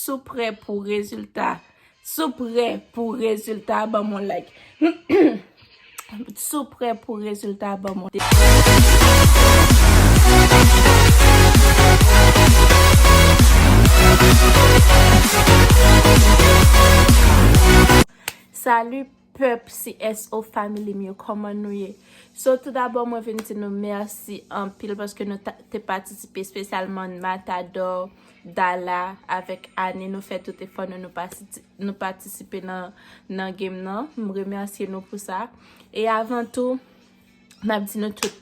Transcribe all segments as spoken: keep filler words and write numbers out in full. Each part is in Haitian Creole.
Si w prè pou rezilta, si w prè pou rezilta, ban m yon like. Si w prè pou rezilta, ban m yon. Salut pèp C S O family m yo, kòman nou ye? So, tou dabò, mwen vin di nou mèsi anpil paske nou ta- te patisipe, espesyalman Matador, Dala avèk Annie. Nou fè tout efò nou, nou, patisi- nou patisipe nan, nan game nan. M remèsye nou pou sa. E avan tou, m ap di nou tout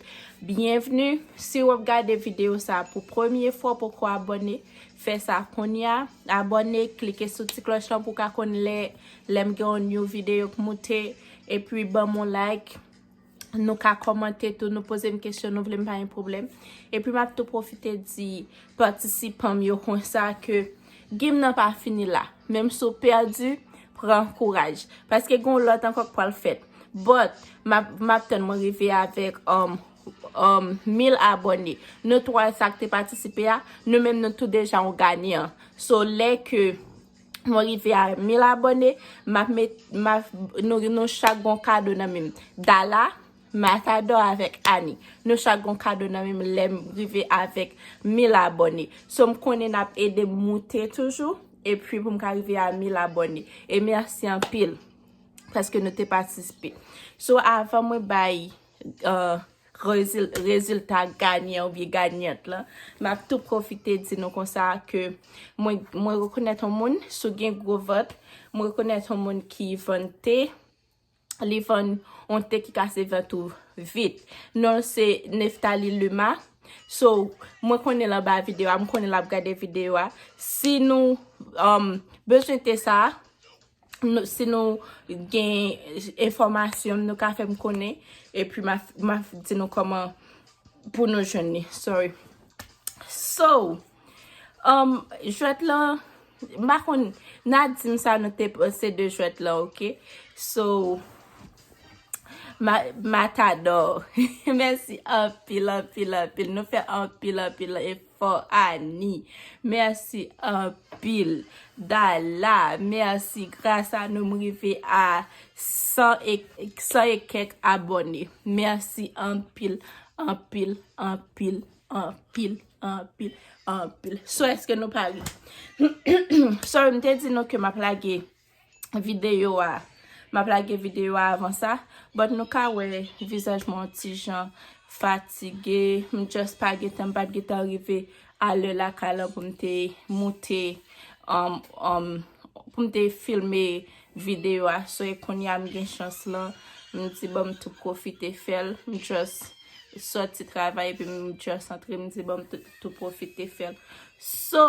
byenvni. Si w ap gade videyo sa pou premye fwa, poko abòne, fè sa kounye a. Abòne, klike sou ti klòch lan pou w ka konn lè, lè m gen yon new videyo k moute. Epi ban m yon like. Nou ka kòmante tou, nou poze m kesyon, nou vle m pa gen pwoblèm. Epi m ap tou pwofite di patisipan m yo konsa ke game nan pa fini la. Menm si w pèdi, pran kouraj. Paske gen yon lòt ankò k pral fèt. But, m ap, m ap tann mwen rive avèk um, um, mil abòne. Nou twa sa k te patisipe a, nou menm nou tou deja yon ganyan. So, lè ke mwen rive a mil abòne, m ap met, m ap, nou, nou chak gon kado nan men m. Dala, Matador avèk Annie. Nou chak gon kado nan men m lè m rive avèk mil abòne. So, m konnen n ap ede m moute toujou. Epi pou m ka rive a mil abòne. E mèsi anpil paske nou te patisipe. So, avan mwen bay, uh, rezil- rezilta ganyan oubyen ganyant lan, m ap tou pwofite di nou konsa ke mwen, mwen rekonèt yon moun, si w gen gwo vant, mwen rekonèt yon moun ki vann te, li vann yon te ki kase vant ou vit. Non l se Neftali Luma. So, mwen konnen l anba videyo a, m konnen l ap gade videyo a. Si nou um, bezwen te sa a, nou, si nou gen enfòmasyon, nou ka fè m konnen. Epi m a, m a di nou kòman pou nou jwenn li. Sorry. So, um, jwèt lan, m pa konn, n a di m sa nou te panse de jwèt lan, oke? So, ma, Matador, mèsi anpil, anpil, anpil. Nou fè anpil, anpil efò, Annie. Mèsi anpil. Dala, mèsi. Gras a nou, m rive a san e, san e kèk abòne. Mèsi anpil, anpil, anpil, anpil, anpil, anpil. So, èske nou pare? Sorry, m te di nou ke m ap lage videyo a. M ap lage videyo a avan sa, but nou ka wè vizaj mwen yon ti jan fatige. M just pa gentan, m pa t gentan rive a lè lakay lan pou m te moute, um, um, pou m te filme videyo a. So, e kounye a m gen chans lan, m di bon m tou pwofite fè l. M just sòti travay epi m just antre, m di bon m tou, tou pwofite fè l. So,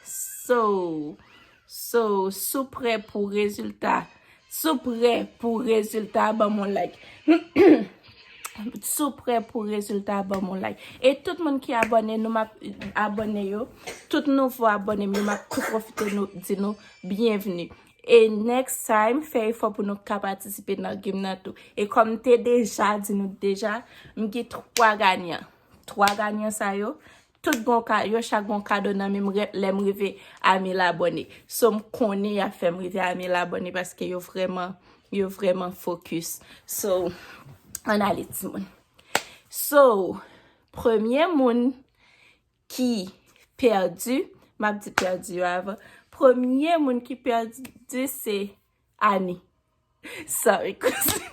so, So, si w prè pou rezilta, si w prè pou rezilta, ban m yon like. Si w prè pou rezilta, ban m yon like. E tout moun ki abòne, nou m ap abòne yo. Tout nouvo abòne m yo, m ap tou pwofite nou, di nou byenvni. E next time, fè efò pou nou ka patisipe nan game nan tou. E kòm m te deja di nou deja, m gen twa ganyan. Twa ganyan sa yo, tout gon ka, yo chak gon kado nan men m re- lè m rive a mil abòne. So, m konnen y ap fè m rive a mil abòne paske yo vrèman, yo vrèman focus. So, ann ale timoun. So, premye moun ki pèdi, m ap di pèdi yo avan. Premye moun ki pèdi se Annie. Sorry, kouzin.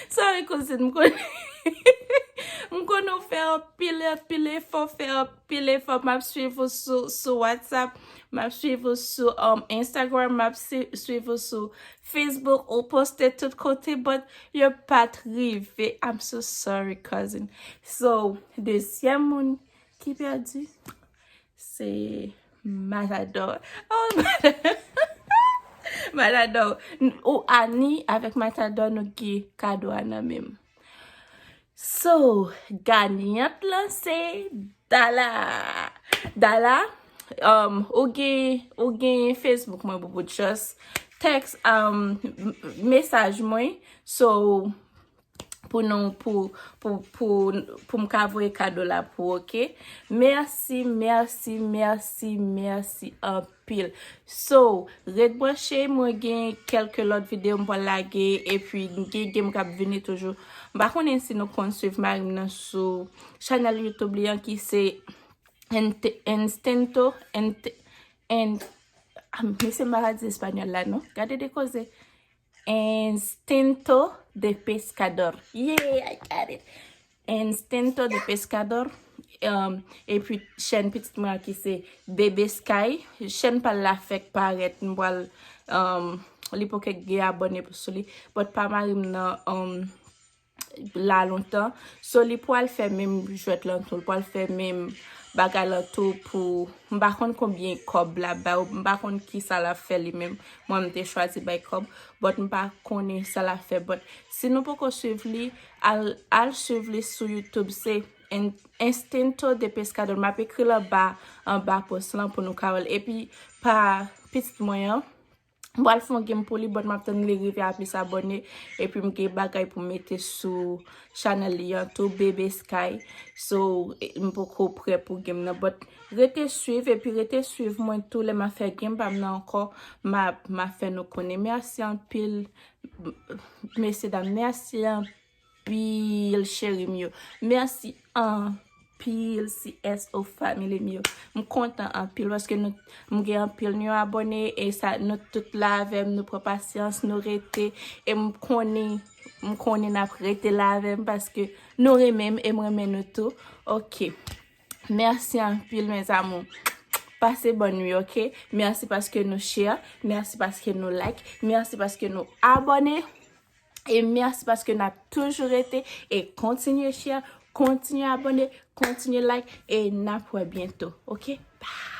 Sorry, kouzin, m konnen. M konnen w fè anpil, anpil efò, fè anpil efò. M ap swiv ou sou, sou WhatsApp, m ap swiv ou sou, um, Instagram, m ap si- swiv ou sou Facebook, ou poste tout kote, but yo pa t rive. I'm so sorry, cousin. So, dezyèm moun ki pèdi, se Matador. Oh, Matador. Ou Annie avèk Matador, nou gen kado a nan men m. So, ganyant lan se Dala. Dala, um, ou gen, ou gen Facebook mwen pou, pou just text, um, m- m- mesaj mwen. So, pou nou, pou, pou, pou, pou m ka voye kado la pou, ok? Mèsi, mèsi, mèsi, mèsi anpil. So, ret branche, mwen gen kèlke lòt videyo m pral lage, epi gen, gen m k ap vini toujou. M pa konnen si nou konn swiv mari m nan sou chanèl YouTube li an ki se Int- Instinto, Int- In- ah, mesye m pa ka di espanyòl la non. Gade de koze. Instinto de pescador. Yeah, I got it. Instinto de pescador. Um, epi chèn pitit mwen an ki se Bebe Sky. Chèn pa l la fèk parèt. M pral, um, li poko gen abòne sou li. But pa mari m nan, um, la lontan. So, li pral fè menm jwèt lan tou. Li pral fè menm bagay lan tou pou, m pa konn konbyen kòb l ap bay ou, m pa konn ki sa l ap fè li menm. Mwen, m te chwazi bay kòb, but m pa konnen sa l ap fè. But si nou poko swiv li, al, al swiv li sou YouTube. Se In- Instinto de Pescador. M ap ekri l anba, anba post lan pou nou ka wè l. Epi pa pitit mwen an, m pral fè yon game pou li, but m ap tann li rive a plis abòne. Epi m gen bagay pou m mete sou chanèl li an tou, Bebe Sky. So, e, m poko prè pou game nan. But rete swiv, epi rete swiv mwen tou lè m ap fè game pa m nan ankò, m ap, m ap fè nou konnen. Mèsi anpil, m- mesye dam, mèsi anpil, cheri m yo. Mèsi anpil, C S O family m yo. M kontan anpil paske nou, m gen anpil nou abòne, e sa, nou tout la avè m, nou pran pasyans, nou rete, e m konnen, m konnen n ap rete la avè m paske nou renmen m e m renmen nou tou. Ok. Mèsi anpil, mes amours. Pase bòn nwi, ok? Mèsi paske nou share, mèsi paske nou like, mèsi paske nou abòne. E mèsi paske n ap toujou rete e kontinye share, kontinye abòne, kontinye like e n ap wè byento, ok? Bye!